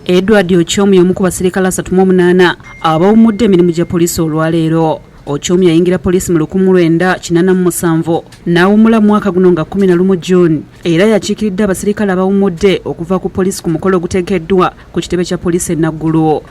Edward Ochom y'omu ku basirikale 38 abawummudde emirimu gya poliisi olwaleero. Ochom yayingira poliisi mu 1987 n'awummula mu mwaka guno nga 11 June, era yakiikiridde abasirikale abawummudde okuva ku poliisi ku mukolo ogutegekeddwa ku kitebe kya poliisi e Naggulu.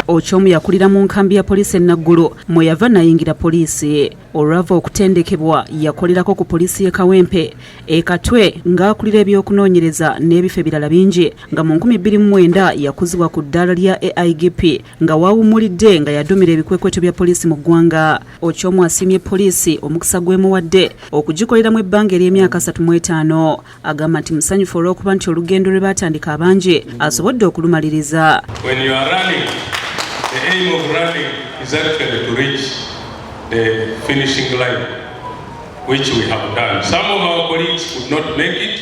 Ochom yakulira mu nkambi ya poliisi e Naggulu mwe yava n'ayingira poliisi. Olwava okutendekebwa yakolerako ku poliisi y'e Kawempe e Katwe ng'akulira ebyokunoonyereza n'ebifo ebirala bingi, nga mu 2009 yakuzibwa ku ddaala lya AIGP nga waawummulidde nga yadumira ebikwekweto bya poliisi mu ggwanga. Ochom asiimye poliisi omukisa gw'emuwadde okugikoleramu ebbanga ery'emyaka 35. Agamba nti musanyufu olw'okuba nti olugendo lwe baatandika abangi asobodde okulumaliriza. When you are running, the aim of running is actually to reach the finishing line, which we have done. Some of our colleagues could not make it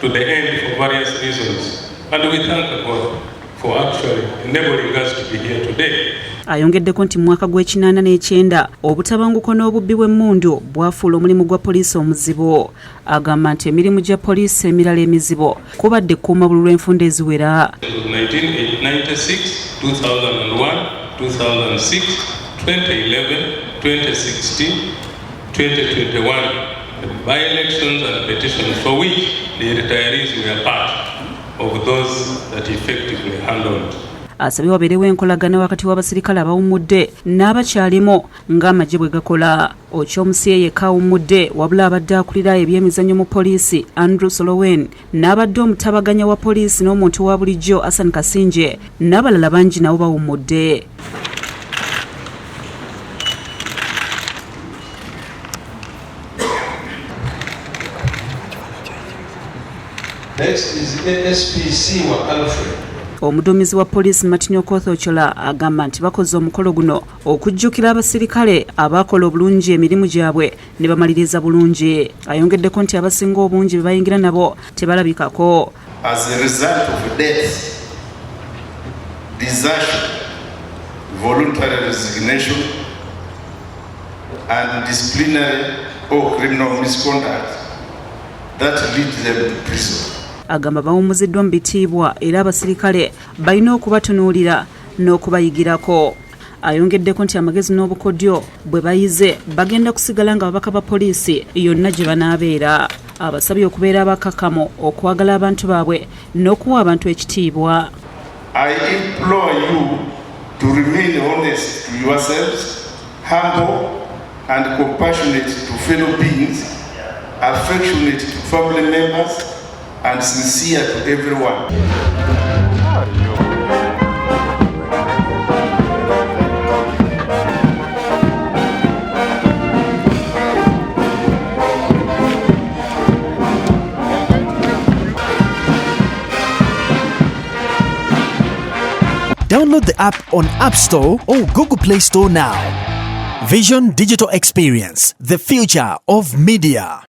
to the end for various reasons, and we thank God for actually enabling us to be here today. Ayongeddeko nti mu mwaka gw'e89 obutabanguko n'obubbi bw'emmundu bwafuula omulimu gwa poliisi omuzibu. Agamba nti emirimu gya poliisi emirala emizibu kubadde kukuuma bululu enfunda eziwera. 1996, 2001, 2006, 2011, 2016, 2021, the by-elections and petitions for which the retirees were part of those that effectively handled. Asabye wabeerewo enkolagana wakati w'abasirikale abawummudde n'abakyalimu ng'amagye bwe gakola. Ochom si ye yekka awummudde, wabula abadde akulira ebyemizannyo mu poliisi Andrew Solowen, n'abadde omutabaganya wa poliisi n'omuntu wa bulijjo Asan Kasinje n'abalala bangi nabo bawummudde. Next is ASPC wa Alfred. Omuduumizi wa poliisi Martin Okoth Ochola agamba nti bakoze omukolo guno okujjukira abasirikale abaakola obulungi emirimu gyabwe ne bamaliriza bulungi. Ayongeddeko nti abasinga obungi be bayingira nabo tebalabikako. As a result of death, desertion, voluntary resignation, and disciplinary or criminal misconduct that lead them to prison. Agamba bawummuziddwa mu bitiibwa era abasirikale balina okubatunuulira n'okubayigirako. Ayongeddeko nti amagezi n'obukodyo bwe bayize bagenda kusigala nga babaka ba poliisi yonna gye banaabeera. Abasabye okubeera abakakamu, okwagala abantu baabwe n'okuwa abantu ekitiibwa. I implore you to remain honest to yourselves, humble and compassionate to fellow beings, affectionate to family members, and sincere to everyone. Download the app on App Store or Google Play Store now. Vision Digital Experience, the future of media.